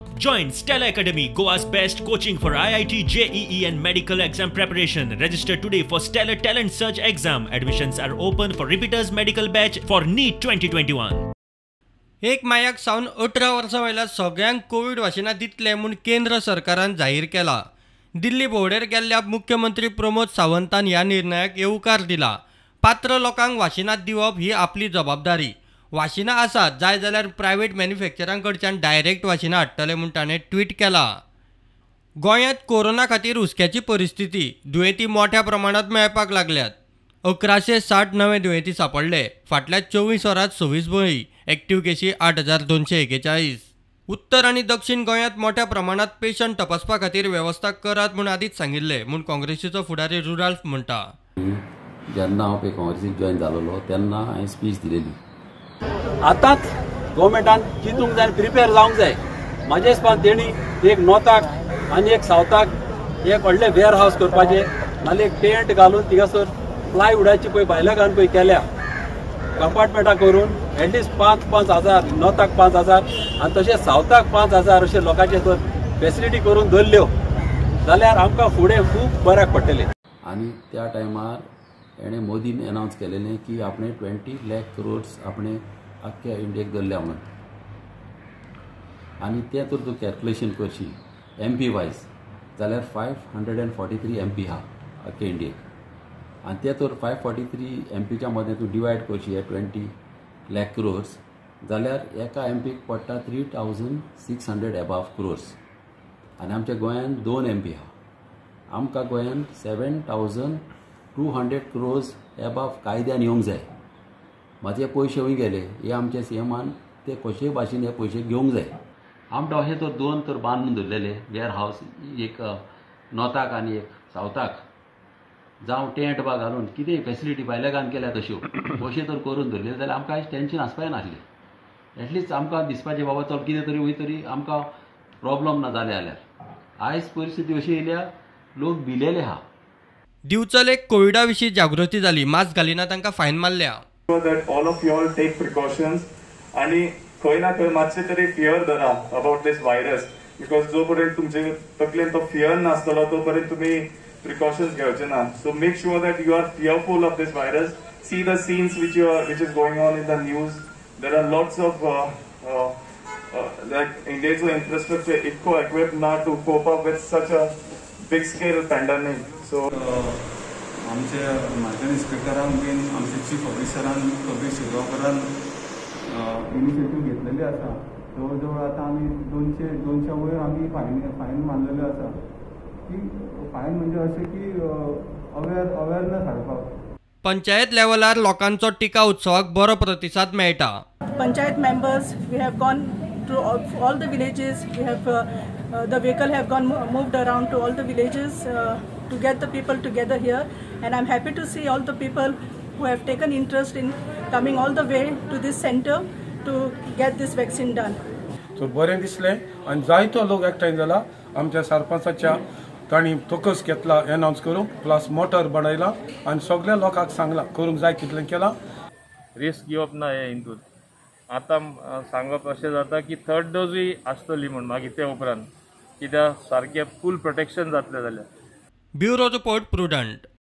Join Stella Academy, Goa's best coaching for IIT, JEE and medical exam preparation. Register today for Stellar Talent Search exam. Admissions are open for repeaters medical batch for NEET 2021. 1 मायाक सावन 18 वर्सां वयल्या सगळ्यांक Covid वाशिनां दितले म्हूण केंद्र सरकारान जाहीर केला. दिल्ली भोंवडेर गेल्ल्या मुख्यमंत्री प्रमोद सावंतान ह्या निर्णयाक येवकार दिला. पात्र लोकांक वाशिनां दिवप ही आपली जबाबदारी. वाशिनां आसात जाय जाल्यार प्रायव्हेट मॅन्युफॅक्चरां कडच्यान डायरेक्ट वाशिनां हाडटले म्हूण ताणें ट्वीट केला. गोंयांत कोरोना खातीर हुस्क्याची परिस्थिती. दुयेंती मोठ्या प्रमाणांत मेळपाक लागल्यात. 1160 नवे दुयेंती सापडले. फाटल्या 24 वरांत 26 बळी. एक्टिव्ह केशी 8241. उत्तर आनी दक्षिण गोंयांत मोठ्या प्रमाणांत पेशंट तपासपा खातीर वेवस्था करात म्हूण आदींच सांगिल्लें म्हूण काँग्रेसीचो फुडारी रुडाल्फ म्हणटा. जेन्ना हांव पळय काँग्रेसीक जॉयन जालोलो तेन्ना हांवें स्पीच दिलेली. आतांच गव्हर्मेंटान चिंतूंक जाय, प्रिपेर जावंक जाय. म्हाज्या हिसपान तेणी एक नॉर्थाक आनी एक सावथाक एक व्हडलें वेअर हावस करपाचें, नाल्यार एक टेंट घालून थिंगासर प्लायवुडाची पळय भायल्या घालून पळय केल्या कंपार्टमेंटां करून एटलिस्ट 5-5 हजार, नॉर्थाक 5,000 आनी तशें सावथाक 5,000 अशें लोकांचे जर फेसिलिटी करून दवरल्यो जाल्यार आमकां फुडें खूब बऱ्याक पडटलें. आनी त्या टायमार एणे मोदीन अनावन्स केलेलें की आपणे 20 लाख करोड्स आपणे आख्ख्या इंडियेक दवरल्या म्हणून. आनी तें तर तूं कॅल्कुलेशन करशी एम पी वायज जाल्यार 543 एम पी आहा आख्खे इंडियेक. आनी ते तर 543 एम पीच्या मदें तूं डिवायड करशी हे 20 लाख क्रोर्स जाल्यार एका एम पीक पडटा 3,600 एबाव क्रोर्स. आनी आमच्या गोंयान 2 एम पी आहा. आमकां गोंयान 7,200 क्रोर्स एबाव कायद्यान येवंक जाय. मात हे पयशे खंय गेले हे आमच्या सी एमान ते कशेय भाशेन हे पयशे घेवंक जाय. आमकां अशें तर 2 तर बांदून दवरलेले वेअर हावस, एक नॉर्थाक आनी एक सावथाक, जावं टेंट बा घालून कितेंय फेसिलिटी भायल्या घालून केल्या तश्यो अशें तर करून दवरलें जाल्यार आमकां आयज टेंशन आसपाय नासलें. एटलिस्ट आमकां दिसपाचें बाबा चल कितें तरी वयर तरी आमकां प्रोब्लम ना जालें जाल्यार. आयज परिस्थिती अशी येयल्या लोक भिलेले आहा. दिवचल एक कोविडा विशीं जागृती जाली. मास्क घालिना तांकां फायन मारल्या. That all of you all take precautions आनी खंय ना खंय मातशें तरी फियर धरा अबाउट this virus, because जो पर्यंत तुमचे तकलेन तो फियर नासतलो तो पर्यंत तुमी प्रिकॉशन्स घेवचे ना. So make sure that you are fearful of this virus. See the scenes which is going on in the news. There are lots of like इंडियेचो infrastructure इतको equip ना to cope up with such a big scale pandemic. So आमचे म्हाजन इन्स्पेक्टरान बीन आमचे chief ऑफिसरान Kabir शिरगांवकरान initiative घेतलेली आसा. जवळ जवळ आतां आमी 200 वयर आमी फायन मारलेल्यो आसा. की फायन म्हणजे अशें की अवेरनेस हाडपाक. पंचायत लेवलार लोकांचो टिका उत्सवाक बरो प्रतिसाद मेळटा. Panchayat members, we have gone to all the villages. We have the vehicle have gone moved around to all the villages to get the people together here, and I'm happy to see all the people who have taken interest in coming all the way to this center to get this vaccine done. So बरें दिसलें आनी जायतो लोक एकठांय जाला. आमच्या सरपंचाच्या तांणी focus घेतला अनावन्स करूंक, प्लस मोटर बनयला आनी सगळ्या लोकांक सांगलां करूंक जाय तितलें केलां. रिस्क घेवप ना हे हितून. आतां सांगप अशें जाता की थर्ड डोजूय आसतली म्हूण मागीर ते उपरांत, कित्याक सारकें फूल प्रोटेक्शन जातलें जाल्यार. Bureau report, Prudent.